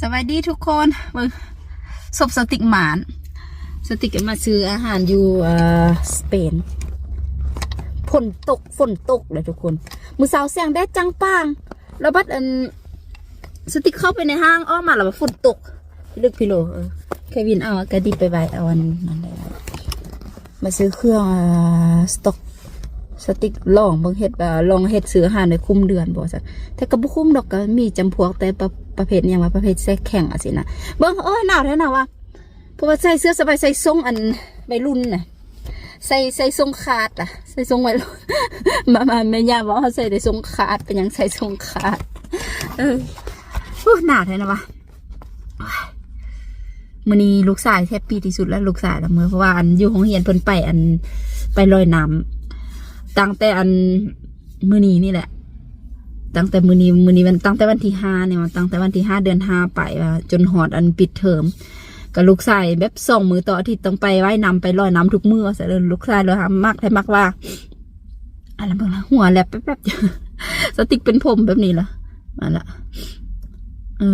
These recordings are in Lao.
ສະບາຍດີທຸກຄົນ ເບິ່ງ ສົບສະຕິກໝານ ສະຕິກມາຊື້ອາຫານຢູ່ ເອີ ສະເປນ ຝົນຕົກ ຝົນຕົກເດ້ທຸກຄົນ ມື້ເຊົ້າແສງແດດຈັງປາງ ແລ້ວບັດອັນ ສະຕິກເຂົ້າໄປໃນຫ້າງ ອອກມາແລ້ວວ່າຝົນຕົກ ລຶກພິໂລ ເອີ ເຄວິນເອົາກະດິບໄປໄວ້ ເອົາອັນນັ້ນໄດ້ ມາຊື້ເຄື່ອງ ເອີ ສະຕັອກ ສະຕິກລອງເບິ່ງເຮັດວ່າ ລອງເຮັດຊື້ອາຫານໄດ້ຄຸ້ມເດືອນບໍ່ຊັ້ນ ແຕ່ກໍບໍ່ຄຸ້ມດອກ ກໍມີຈຳພວກແຕ່ປະ ປະເພດຫຍັງວ່າ ປະເພດແຊ່ແຂງຈັ່ງຊີ້ນະ ເບິ່ງ ໂອ້ຍ ໜາວແທ້ໜາວວ່າ ເພາະວ່າໃສ່ເສື້ອສະບາຍ ໃສ່ຊົງອັນໄວລຸ້ນນະ ໃສ່ ໃສ່ຊົງຂາດລະ ໃສ່ຊົງໄວລຸ້ນ ມາ ມາ ແມ່ຍ່າເວົ້າເຮົາໃສ່ແຕ່ຊົງຂາດ ເປັນຫຍັງໃສ່ຊົງຂາດ ເອີ ໂອ້ ໜາວແທ້ນະວ່າ. ມື້ນີ້ລູກຊາຍແຮບປີທີ່ສຸດແລ້ວ ລູກຊາຍລະເມີ ເພາະວ່າອັນຢູ່ໂຮງຮຽນເພິ່ນໄປອັນ ໄປລອຍນ້ຳ ຕັ້ງແຕ່ອັນມື້ນີ້ນີ້ແຫຼະ ຕັ້ງແຕ່ມື້ນີ້ ມື້ນີ້ວັນ ຕັ້ງແຕ່ວັນທີຫ້ານີ້ ຕັ້ງແຕ່ວັນທີຫ້າເດືອນຫ້າໄປ ວ່າຈົນຮອດອັນປິດເທີມ ກໍລູກຊາຍແບບສອງມື້ຕໍ່ອາທິດຕ້ອງໄປວ່າຍນ້ຳ ໄປລອຍນ້ຳທຸກມື້ວ່າຊັ້ນເດີ ລູກຊາຍລະມັກແທ້ມັກວ່າ ອັນລະເບິ່ງລະ ຫົວແຫຼບແປັບໆ ສະຕິກເປັນຜົມແບບນີ້ລະ ມາລະ ເອີ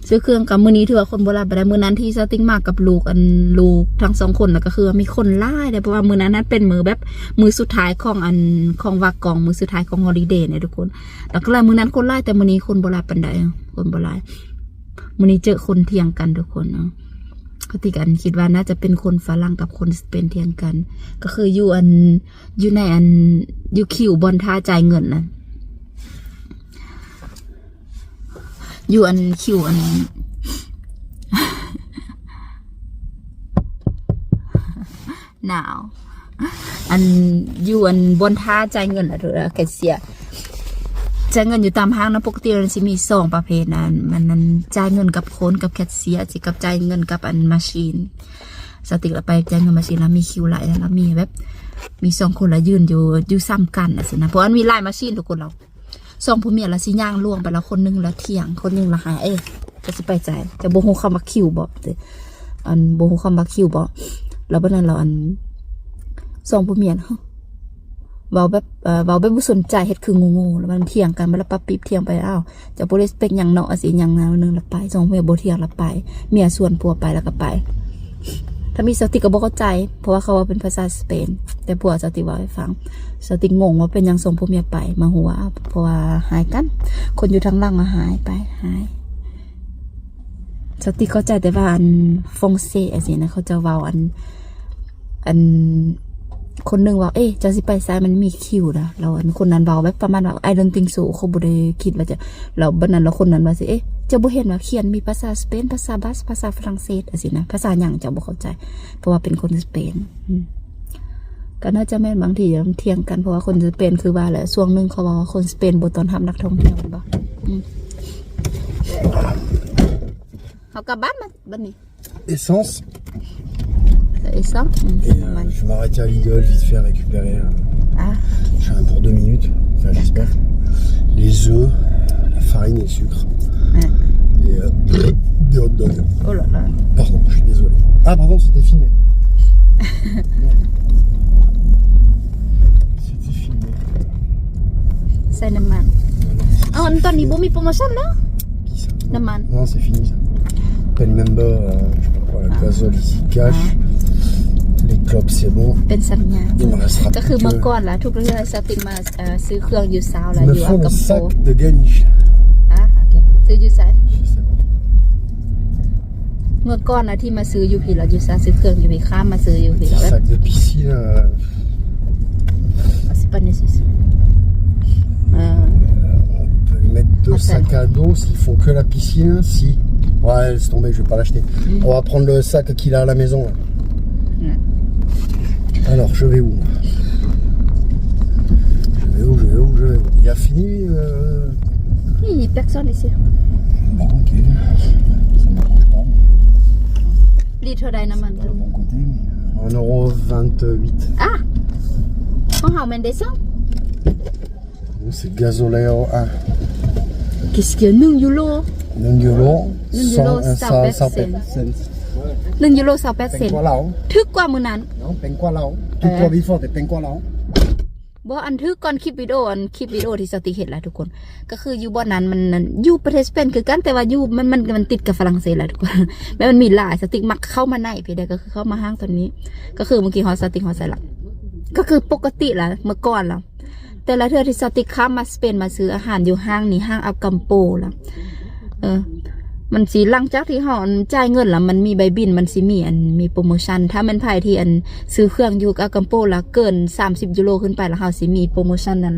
ຊື້ເຄື່ອງກັບມື້ນີ້ຖືວ່າຄົນບໍ່ຫຼາຍປານໃດ ມື້ນັ້ນທີ່ສະຕິກມາກັບລູກ ອັນລູກທັງສອງຄົນ ລະກໍຄືວ່າມີຄົນຫຼາຍເດ້ ເພາະວ່າມື້ນັ້ນນັ້ນເປັນມື້ແບບ ມື້ສຸດທ້າຍຂອງອັນ ຂອງວາກອງ ມື້ສຸດທ້າຍຂອງຮອລິເດເນຍທຸກຄົນ ລະກໍເລີຍມື້ນັ້ນຄົນຫຼາຍ ແຕ່ມື້ນີ້ຄົນບໍ່ຫຼາຍປານໃດ ຄົນບໍ່ຫຼາຍ ມື້ນີ້ເຈີຄົນຖຽງກັນທຸກຄົນເນາະ ກະຕິກອັນຄິດວ່າໜ້າຈະເປັນຄົນຝຣັ່ງກັບຄົນສະເປນຖຽງກັນ ກໍຄືຢູ່ອັນ ຢູ່ໃນອັນ ຢູ່ຄິວບ່ອນຖ້າຈ່າຍເງິນນະ ຢູ່ອັນຄິວອັນ ໜາວ ອັນ ຢູ່ອັນບ່ອນຖ້າຈ່າຍເງິນລະ ແຄຊເຊຍ ຈ່າຍເງິນຢູ່ຕາມຫ້າງນະ ປົກກະຕິມັນຊິມີສອງປະເພດນະ ມັນ ມັນຈ່າຍເງິນກັບຄົນ ກັບແຄຊເຊຍ ຊິກັບຈ່າຍເງິນກັບອັນມາຊີນ ສະຕິກລະໄປຈ່າຍເງິນມາຊີນ ລະມີຄິວຫຼາຍ ລະມີແບບ ມີສອງຄົນລະຢືນຢູ່ ຢູ່ຊ້ຳກັນຈັ່ງຊີ້ນະ ເພາະວ່າມັນມີຫຼາຍມາຊີນທຸກຄົນ ລະສອງຜົວເມຍລະຊິຍ່າງລ່ວງໄປ ລະຄົນໜຶ່ງລະຖຽງ ຄົນໜຶ່ງລະຫາຍ ເອີ ເຈົ້າຊິໄປໃສ ເຈົ້າບໍ່ຮູ້ຄຳວ່າຄິວບໍ ອັນ ບໍ່ຮູ້ຄຳວ່າຄິວບໍ ລະບັດນັ້ນລະ ອັນ ສອງຜົວເມຍນະ ເວົ້າແບບ ເອີ ເວົ້າແບບບໍ່ສົນໃຈ ເຮັດຄືໂງ່ໆ ລະມັນຖຽງກັນ ລະປັບປິບຖຽງໄປ ອ້າວ ເຈົ້າບໍ່ເຣັສເປັກຫຍັງເນາະ ອາຊິຫຍັງແນວໜຶ່ງລະໄປ ສອງຜົວເມຍບໍ່ຖຽງລະໄປ ເມຍຊວນຜົວໄປລະກໍໄປ ທຳອິດສາວຕິກກໍບໍ່ເຂົ້າໃຈ ເພາະວ່າເຂົາເວົ້າເປັນພາສາສະເປນ ແຕ່ຜົວສາວຕິກເວົ້າໃຫ້ຟັງ ສາວຕິກງົງວ່າເປັນຫຍັງສອງຜົວເມຍໄປ ມາຮູ້ວ່າ ເພາະວ່າຫາຍກັນ ຄົນຢູ່ທາງຫຼັງມາຫາຍໄປ ຫາຍ ສາວຕິກເຂົ້າໃຈແຕ່ວ່າອັນຝຣັ່ງເສດຈັ່ງຊີ້ນະ ເຂົາເຈົ້າເວົ້າອັນ ອັນ ຄົນໜຶ່ງເວົ້າ ເອ ເຈົ້າຊິໄປໃສ ມັນມີຄິວນະ ແລ້ວອັນຄົນນັ້ນເວົ້າແບບປະມານວ່າ I don't think so ເຂົາບໍ່ໄດ້ຄິດວ່າຈະ ແລ້ວບັດນັ້ນແລ້ວຄົນນັ້ນວ່າຊິ ເອ ເຈົ້າບໍ່ເຫັນວ່າຂຽນມີພາສາສະເປນ ພາສາບາສ ພາສາຝຣັ່ງເສດ ຈັ່ງຊີ້ນະ ພາສາຫຍັງເຈົ້າບໍ່ເຂົ້າໃຈ ເພາະວ່າເປັນຄົນສະເປນ ອືມ ກໍໜ້າຈະແມ່ນບາງທີມັນຖຽງກັນ ເພາະວ່າຄົນສະເປນ ຄືວ່າແຫຼະ ຊ່ວງໜຶ່ງເຂົາເວົ້າວ່າຄົນສະເປນບໍ່ຕ້ອນຮັບນັກທ່ອງທ່ຽວ ແມ່ນບໍ່ ອືມ ເຮົາກັບບ້ານມາບັດນີ້ Essence. Essence. Et, euh, je m'arrête à Lidl vite fait récupérer, euh, ah, j'ai un pour deux minutes, enfin j'espère. Les œufs, la farine et le sucre. Ouais. Et, euh, des hot dogs. Oh là là. Pardon, je suis désolé. Ah pardon, c'était filmé. C'était filmé. ໃສ່ນ້ຳມັນ ເອົາ ອັນຕອນນີ້ບໍ່ມີໂປຣໂມຊັນແລ້ວ Qui ça ? ນ້ຳມັນ Non, c'est fini ça. Paye le member, euh, je sais pas quoi, le gazole ici, cash. Les clopes, c'est bon. ເປັນສັນຍາ Il me restera plus que ກໍຄືເມື່ອກ່ອນລະ ທຸກເທື່ອສາວຕິກມາ ເອີ ຊື້ເຄື່ອງຢູ່ຊາວລະ Il me faut le sac de Ganiche. ອ່າ ໂອເຄ ຊື້ຢູ່ໃສ? Je sais pas. ເມື່ອກ່ອນນະທີ່ມາຊື້ຢູ່ພີ້ລະ ຢູ່ຊາ ຊື້ເຄື່ອງຢູ່ພີ້ ຂ້າມມາຊື້ຢູ່ພີ້ລະ Petit sac de piscine, euh, ເອີ on peut lui mettre deux sacs à dos s'ils font que la piscine, si. Ouais, laisse tomber, je vais pas l'acheter. On va prendre le sac qu'il a à la maison, là. Alors, je vais où ? Je vais où, je vais où, je vais où ? Il a fini, euh, Oui, personne ici. Bon, ok. Ça m'arrange pas. ລິດເທົ່າໃດນ້ຳມັນ? Pas le bon côté, mais, euh, un euro vingt-huit. ອ່ະ ຂອງເຮົາແມ່ນໄດ້ສອງ Nous, c'est gazole un. Qu'est-ce que ໜຶ່ງຢູໂຣ? ໜຶ່ງຢູໂຣ ໜຶ່ງຢູໂຣ cent, euh, cent, cent cent pep-, cent. ໜຶ່ງຢູໂຣຊາວແປດເຊັນ ແພງກວ່າລາວ ຖືກກວ່າມື້ນັ້ນ ເນາະ ແພງກວ່າລາວ ເອີ ຖືກກວ່າ before ແຕ່ແພງກວ່າລາວ. ບໍ່ ອັນຖືກກ່ອນຄລິບວິດີໂອ ອັນຄລິບວິດີໂອທີ່ສະຕິກເຮັດລະທຸກຄົນ ກໍຄືຢູ່ບ່ອນນັ້ນ ມັນນັ້ນ ຢູ່ປະເທດສະເປນຄືກັນ ແຕ່ວ່າຢູ່ ມັນ ມັນ ມັນຕິດກັບຝຣັ່ງເສດລະທຸກຄົນ ແມ່ນມັນມີຫຼາຍ ສະຕິກມັກເຂົ້າມາໃນພີ້ເດ້ ກໍຄືເຂົ້າມາຫ້າງຕອນນີ້ ກໍຄືເມື່ອກີ້ຮອດ ສະຕິກຮອດໃສລະ ກໍຄືປົກກະຕິລະ ເມື່ອກ່ອນລະ ແຕ່ລະເທື່ອທີ່ສະຕິກຂ້າມມາສະເປນ ມາຊື້ອາຫານຢູ່ຫ້າງນີ້ ຫ້າງອາກຳໂປລະ ເອີ ມັນຊິ ຫຼັງຈາກທີ່ເຮົາ ອັນ ຈ່າຍເງິນລະ ມັນມີໃບບິນ ມັນຊິມີ ອັນ ມີໂປຣໂມຊັນ ຖ້າແມ່ນໃຜທີ່ ອັນ ຊື້ເຄື່ອງຢູ່ອາກຳໂປລະ ເກີນສາມສິບຢູໂຣຂຶ້ນໄປລະ ເຮົາຊິມີໂປຣໂມຊັນ ອັນ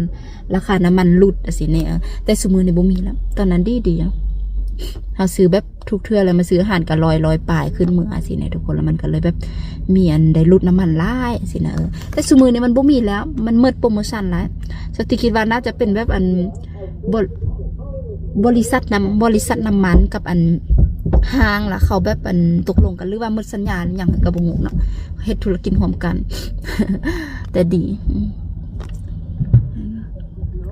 ລາຄານ້ຳມັນຫຼຸດ ຈັ່ງຊີ້ແນ່ ເອີ ແຕ່ຊຸມື້ນີ້ບໍ່ມີລະ ຕອນນັ້ນດີໆ ເຮົາຊື້ແບບ ທຸກເທື່ອແລ້ວມາຊື້ອາຫານກໍຮ້ອຍ ຮ້ອຍປາຍຂຶ້ນມື້ ຈັ່ງຊີ້ນະທຸກຄົນ ແລ້ວມັນກໍເລີຍແບບມີອັນໄດ້ຫຼຸດນ້ຳມັນຫຼາຍ ຈັ່ງຊີ້ນະ ເອີ ແຕ່ຊຸມື້ນີ້ມັນບໍ່ມີແລ້ວ ມັນໝົດໂປຣໂມຊັນຫຼາຍ ສະຕິກຄິດວ່າໜ້າຈະເປັນແບບອັນ ບໍ ບໍລິສັດນ້ຳ ບໍລິສັດນ້ຳມັນກັບອັນຫ້າງລະ ເຂົາແບບອັນຕົກລົງກັນ ຫຼືວ່າໝົດສັນຍາຫຍັງກໍບໍ່ຮູ້ເນາະ ເຮັດທຸລະກິດຮ່ວມກັນ ແຕ່ດີ ອືມ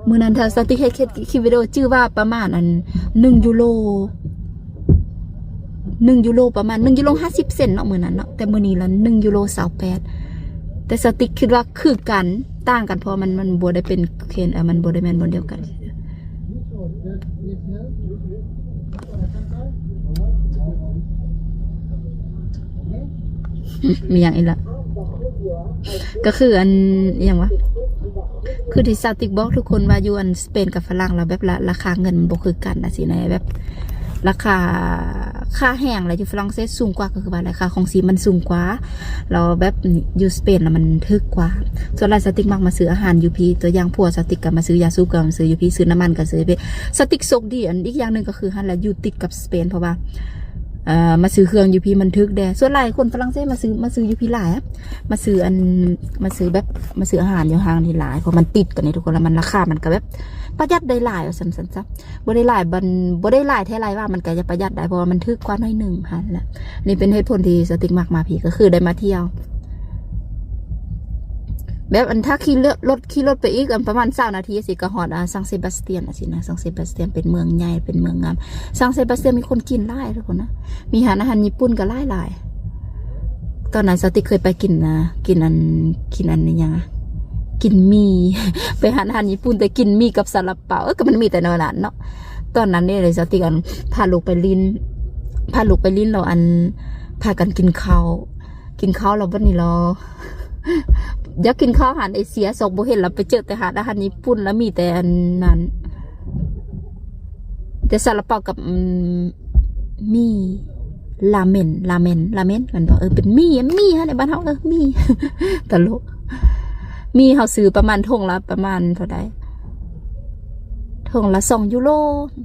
ມື້ນັ້ນຖ້າສະຕິກເຮັດ ເຮັດຄລິບວິດີໂອ ຈື່ວ່າປະມານອັນໜຶ່ງຢູໂຣ ໜຶ່ງຢູໂຣ ປະມານໜຶ່ງຢູໂຣຫ້າສິບເຊັນເນາະ ມື້ນັ້ນເນາະ ແຕ່ມື້ນີ້ລະໜຶ່ງຢູໂຣຊາວແປດ ແຕ່ສະຕິກຄິດວ່າຄືກັນ ຕ່າງກັນ ເພາະວ່າມັນ ມັນບໍ່ໄດ້ເປັນເຂດ ເອີ ມັນບໍ່ໄດ້ແມ່ນບ່ອນດຽວກັນ. ມີຫຍັງອີກລະ ກໍຄືອັນ ອີຫຍັງວະ ຄືທີ່ສາວຕິກບອກທຸກຄົນວ່າຢູ່ອັນສະເປນກັບຝຣັ່ງລະ ແບບລາ ລາຄາເງິນມັນບໍ່ຄືກັນຈັ່ງຊີ້ນະ ແບບລາຄາ ຄ່າແຮງລະຢູ່ຝຣັ່ງເສດສູງກວ່າ ກໍຄືວ່າລາຄາຂອງຊີບມັນສູງກວ່າ ແລ້ວແບບຢູ່ສະເປນລະມັນຖືກກວ່າ ສ່ວນຫຼາຍສາວຕິກມັກມາຊື້ອາຫານຢູ່ພີ້ ຕົວຢ່າງຜົວສາວຕິກກໍມາຊື້ຢາສູບ ກໍມາຊື້ຢູ່ພີ້ ຊື້ນ້ຳມັນກໍຊື້ຢູ່ພີ້ ສາວຕິກໂຊກດີ ອັນອີກຢ່າງໜຶ່ງກໍຄືຫັ້ນລະ ຢູ່ຕິດກັບສະເປນ ເພາະວ່າ ເອີ ມາຊື້ເຄື່ອງຢູ່ພີ້ມັນຖືກແດ່ ສ່ວນຫຼາຍຄົນຝຣັ່ງເສດມາຊື້ ມາຊື້ຢູ່ພີ້ຫຼາຍ ມາຊື້ອັນ ມາຊື້ແບບ ມາຊື້ອາຫານຢູ່ຫ້າງນີ້ຫຼາຍ ເພາະມັນຕິດກັນນີ້ທຸກຄົນ ແລ້ວມັນລາຄາມັນກໍແບບປະຢັດໄດ້ຫຼາຍ ວ່າຊັ້ນ ຊັ້ນຊະ ບໍ່ໄດ້ຫຼາຍ ມັນບໍ່ໄດ້ຫຼາຍແທ້ຫຼາຍວ່າ ມັນກໍຈະປະຢັດໄດ້ ເພາະວ່າມັນຖືກກວ່າໜ້ອຍໜຶ່ງຫັ້ນລະ ນີ້ເປັນເຫດຜົນທີ່ສາວຕິກມັກມາພີ້ ກໍຄືໄດ້ມາທ່ຽວ ແບບອັນຖ້າຂີ່ລົດ ຂີ່ລົດໄປອີກ ອັນປະມານຊາວນາທີ ຊິກໍຮອດ ອາ ຊັງເຊບາສຕຽນ ຈັ່ງຊີ້ນະ ຊັງເຊບາສຕຽນເປັນເມືອງໃຫຍ່ ເປັນເມືອງງາມ ຊັງເຊບາສຕຽນມີຄົນຈີນຫຼາຍທຸກຄົນນະ ມີຮ້ານອາຫານຍີ່ປຸ່ນກໍຫຼາຍໆ ຕອນນັ້ນສາວຕິກເຄີຍໄປກິນນະ ກິນອັນ ກິນອັນ ອີຫຍັງອະ ກິນໝີ່ ໄປຮ້ານອາຫານຍີ່ປຸ່ນ ແຕ່ກິນໝີ່ກັບຊາລາເປົາ ເອີ ກໍມັນມີແຕ່ແນວນັ້ນເນາະ ຕອນນັ້ນເດ້ ສາວຕິກອັນ ພາລູກໄປຫຼິ້ນ ພາລູກໄປຫຼິ້ນ ແລ້ວອັນ ພາກັນກິນເຂົ້າ ກິນເຂົ້າແລ້ວບັດນີ້ລະ ຢາກກິນເຂົ້າຮ້ານເອເຊຍ ຊອກບໍ່ເຫັນລະ ໄປເຈີແຕ່ຮ້ານອາຫານຍີ່ປຸ່ນລະ ມີແຕ່ອັນນັ້ນ ແຕ່ຊາລາເປົາກັບ ອືມ ໝີ່ ລາເມັນ ລາເມັນ ລາເມັນ ແມ່ນບໍ່ ເອີ ເປັນໝີ່ ໝີ່ຫັ້ນແຫຼະ ບ້ານເຮົາ ເອີ ໝີ່ ຕະຫຼົກ ໝີ່ເຮົາຊື້ປະມານຖົງລະປະມານເທົ່າໃດ ຖົງລະສອງຢູໂຣ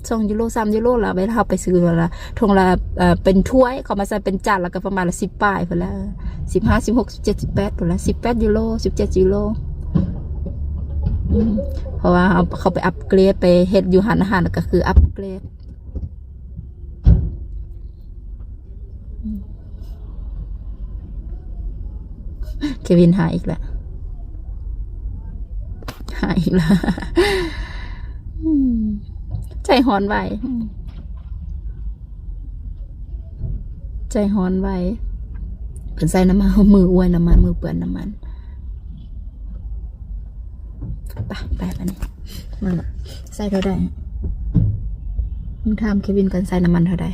ສອງຢູໂຣ ສາມຢູໂຣລະ ເວລາເຮົາໄປຊື້ລະ ຖົງລະ ເອີ ເປັນຖ້ວຍ ເຂົາມາໃສ່ເປັນຈານລະກໍປະມານລະສິບປາຍພຸ້ນລະ ສິບຫ້າ ສິບຫົກ ສິບເຈັດ ສິບແປດພຸ້ນລະ ສິບແປດຢູໂຣ ສິບເຈັດຢູໂຣ ອືມ ເພາະວ່າເຮົາ ເຂົາໄປອັບເກຣດ ໄປເຮັດຢູ່ຮ້ານອາຫານ ລະກໍຄືອັບເກຣດ ເຄວິນຫາອີກລະ ຫາອີກລະ ອືມ ໃຈຮ້ອນໄວ ອືມ ໃຈຮ້ອນໄວ ເພິ່ນໃສ່ນ້ຳມັນ ມືອວຍນ້ຳມັນ ມືເປື້ອນນ້ຳມັນ. ໄປ ໄປ ໄປນີ້ ມາລະ ໃສ່ເທົ່າໃດ? ມຶງຖາມເຄວິນກ່ອນ ໃສ່ນ້ຳມັນເທົ່າໃດ?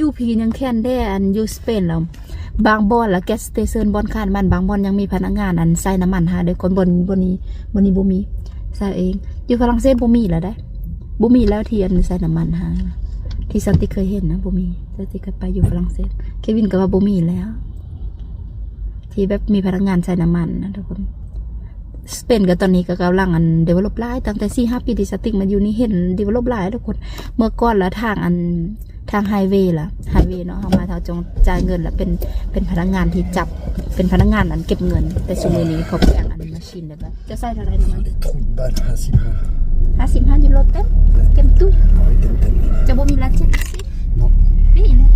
ຢູ່ພີ້ຍັງແຂນແດ່ ອັນຢູ່ສະເປນລະ ບາງບ່ອນລະ gas station ບ່ອນຂາຍນ້ຳມັນ ບາງບ່ອນຍັງມີພະນັກງານອັນໃສ່ນ້ຳມັນໃຫ້ເດີ ຄົນບ່ອນ ບ່ອນນີ້ ບ່ອນນີ້ບໍ່ມີ ໃສ່ເອງ. ຢູ່ຝຣັ່ງເສດບໍ່ມີແລ້ວເດ້ ບໍ່ມີແລ້ວທີ່ອັນໃສ່ນ້ຳມັນໃຫ້ ທີ່ສາວຕິກເຄີຍເຫັນນະ ບໍ່ມີ. ສາວຕິກເຄີຍໄປຢູ່ຝຣັ່ງເສດ ເຄວິນກໍວ່າບໍ່ມີແລ້ວ ທີ່ແບບມີພະນັກງານໃສ່ນ້ຳມັນນະທຸກຄົນ. ສະເປນກໍຕອນນີ້ກໍກຳລັງອັນ develop ຫຼາຍ ຕັ້ງແຕ່ສີ່ຫ້າປີທີ່ສາວຕິກມາຢູ່ນີ້ ເຫັນ develop ຫຼາຍທຸກຄົນ. ເມື່ອກ່ອນລະທາງອັນ ທາງໄຮເວລະ ໄຮເວເນາະ ເຮົາມາ ເຮົາຈົ່ງຈ່າຍເງິນລະ ເປັນ ເປັນພະນັກງານທີ່ຈັບ ເປັນພະນັກງານອັນເກັບເງິນ. ແຕ່ຊຸມື້ນີ້ເຂົາປ່ຽນອັນມາຊິນແລ້ວ. ເຈົ້າໃສ່ເທົ່າໃດນ້ຳມັນ? ບ້ານຫ້າສິບຫ້າ ຫ້າສິບຫ້າຢູໂຣເຕັມ ເຕັມຕູ້ ເຕັມໆ ເຈົ້າບໍ່ມີລະເຈັດສິບເນາະ ນີ້ນະ.